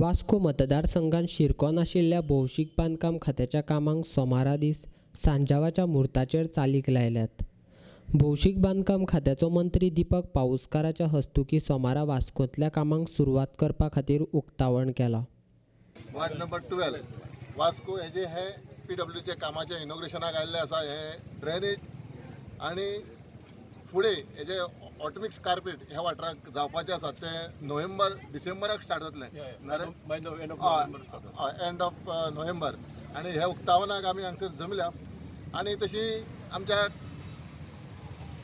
वास्को मतदारसंघात शिरकोन आशिल्ल्या भौशीक बांदकाम खात्याच्या कामांक सोमारा दीस सांजावाच्या म्हुर्ताचेर चालीक लायल्यात. भौशीक बांदकाम खात्याचो मंत्री दीपक पाऊसकाराच्या हस्तुकीं सोमारा वास्कोंतल्या कामांक सुरवात करपा खातीर उक्तावण केलां. वार्ड नंबर 12 वास्को हेजे हे पीडब्ल्यूडीच्या कामाच्या इनॉग्रेशनाक आयिल्ले आसा. हे ड्रेनेज आनी फुडें हेजे ऑटोमिक्स कार्पेट ह्या वाठाराक जावपाचें आसा, तें नोव्हेंबर डिसेंबराक स्टार्ट जातलें, एंड ऑफ नोव्हेंबर. आनी ह्या उक्तावणाक आमी हांगसर जमल्या आनी तशी आमच्या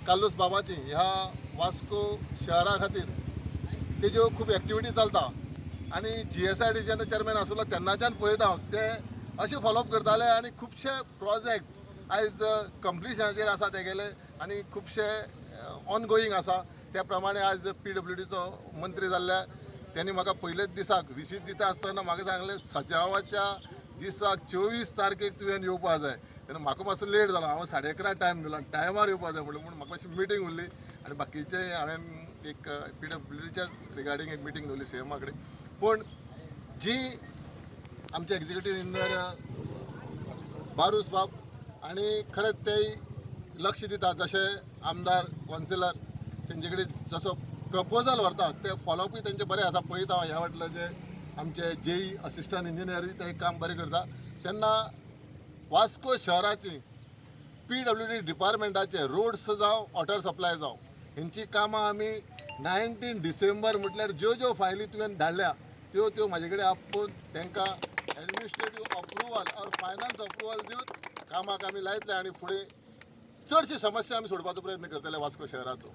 कार्लूस बाबाची ह्या वास्को शहरा खातीर तेज्यो खूब एक्टिविटी चलता. आनी जीएसआयडी जेन्ना चेअरमॅन आसलो तेन्नाच्यान पळयता हांव, ते अशें फॉलोअप करताले आनी खुबशे प्रोजेक्ट आयज कंप्लिशनाचेर आसा तेगेले आनी खुबशे ऑनगोईंग आसा. त्या प्रमाणे आयज पीडब्ल्यूडीचो मंत्री जाल्ल्या त्यांनी म्हाका पयलेच दिसाक विशीत दिसा आसतना म्हाका सांगलें, सजावाच्या दिसाक 24 तारखेक तुवें येवपा जाय. तेन्ना म्हाका मातसो लेट जालो, हांव 11:30 टायम दिलो आनी टायमार येवपा जाय म्हणलें, म्हूण म्हाका मातशी मिटींग उरली आनी बाकीचे हांवें एक पीडब्ल्यूडीच्या रिगार्डींग एक मिटींग दवरली सीएमा कडेन. पूण जी आमचे एक्झिक्युटीव इंजिनियर बारूस बाब आनी खरेंच ते लक्ष दिता, जशें आमदार कौन्सिलर तेंचे कडेन जसो प्रपोजल व्हरता ते फॉलोअपूय तेंचे बरें आसा. पळयता हांव ह्या वाटले जे आमचे जेई असिस्टंट इंजिनियरूय ते काम बरें करता. तेन्ना वास्को शहराची पीडब्ल्यूडी डिपार्टमेंटाचे रोड्स जावं वॉटर सप्लाय जावं हेंची कामां आमी 19 डिसेंबर म्हटल्यार ज्यो ज्यो फायली तुवें धाडल्या त्यो त्यो म्हाजे कडेन आपोवन तांकां administrative approval or finance approval दिवन कामाक आमी लायतले आनी फुडें चडशी समस्या आमी सोडपाचो प्रयत्न करतले वास्को शहराचो.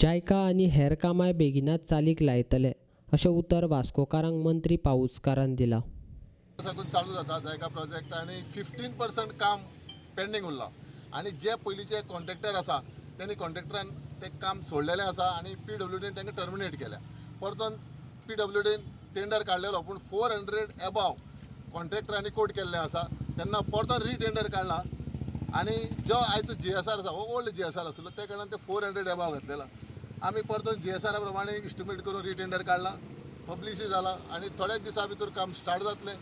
जायका आनी हेर कामाय बेगिनात चालीक लायतले अशें उतर वास्कोकारांक मंत्री पाऊसकारान दिलां. साकून चालू जाता जायका प्रोजेक्ट आनी 15% काम पेंडींग उरलां आनी जे पयलींचे कॉन्ट्रॅक्टर आसा तेणी कॉन्ट्रॅक्टरान तें काम सोडलेलें आसा आनी पीडब्ल्यूडीन तांकां टर्मिनेट केल्या. परतून पीडब्ल्यूडीन टेंडर काडलेलो पूण 400 एबाव कॉन्ट्रॅक्टरांनी कोट केल्लें आसा. तेन्ना परतून रिटेंडर काडला आनी जो आयचो जीएसआर आसा हो ओल्ड जीएसआर आसलो त्या कारणान ते 400 एबाव घातलेला. आमी परतून जीएसआरा प्रमाणे इस्टिमेट करून रिटेंडर काडला, पब्लिशूय जाला आनी थोड्याच दिसां भितर काम स्टार्ट जातलें.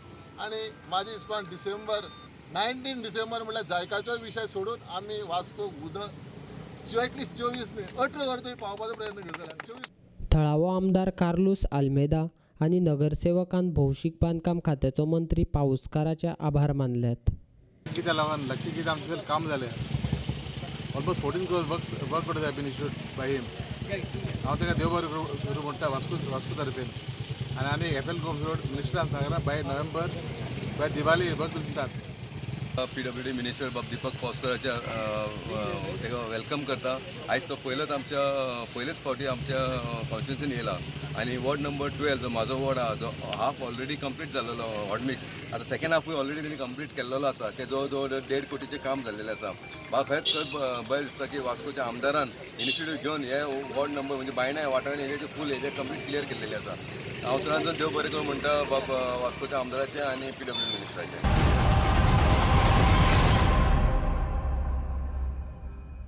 आनी म्हाज्या हिसपान डिसेंबर 19 डिसेंबर म्हळ्यार जायकाचोय विशय सोडून आमी वास्को उदक एटलिस्ट 24 न्ही 18 वर तरी पावपाचो प्रयत्न करतले. 24 थळावो आमदार कार्लूस आल्मेदा आनी नगरसेवकान भौशीक बांदकाम खात्याचो मंत्री पाऊसकाराचे आभार मानल्यात. कित्याक लागून लक्की कितें आमचें काम जालें. Almost 14 crores work order have been issued by him. हांव ताका देव बरें करूं म्हणटा वास्को तर्फेन. आनी आनी एफ एल गोम्स रोड मिनिस्टरान सांगलां by November, by Diwali work will start. PWD minister बाब दीपक पावसकराच्या ताका welcome करता. आयज तो पयलोच आमच्या पयलेच फावटी आमच्या कॉन्स्टिट्युन्सीन येयला आनी वॉर्ड नंबर 12 जो म्हाजो वॉर्ड आहा जो हाफ ऑलरेडी कंप्लीट जाल्लेलो हॉटमिक्स, आतां सेकेंड हाफूय ऑलरेडी तेणी कंप्लीट केल्लेलो आसा. ते जवळ जवळ 1.5 कोटीचें काम जाल्लेलें आसा. म्हाका खरेंच खरेंच बरें दिसता की वास्कोच्या आमदारान इनिशिएटीव घेवन हे वॉर्ड नंबर म्हणजे बायणा वाठारान हेजे फूल हेजे कंप्लीट क्लियर केल्लेलें आसा. हांव चडान चड देव बरें करूं म्हणटा बाब वास्कोच्या आमदाराचें आनी पीडब्ल्यूडी मिनिस्टराचें.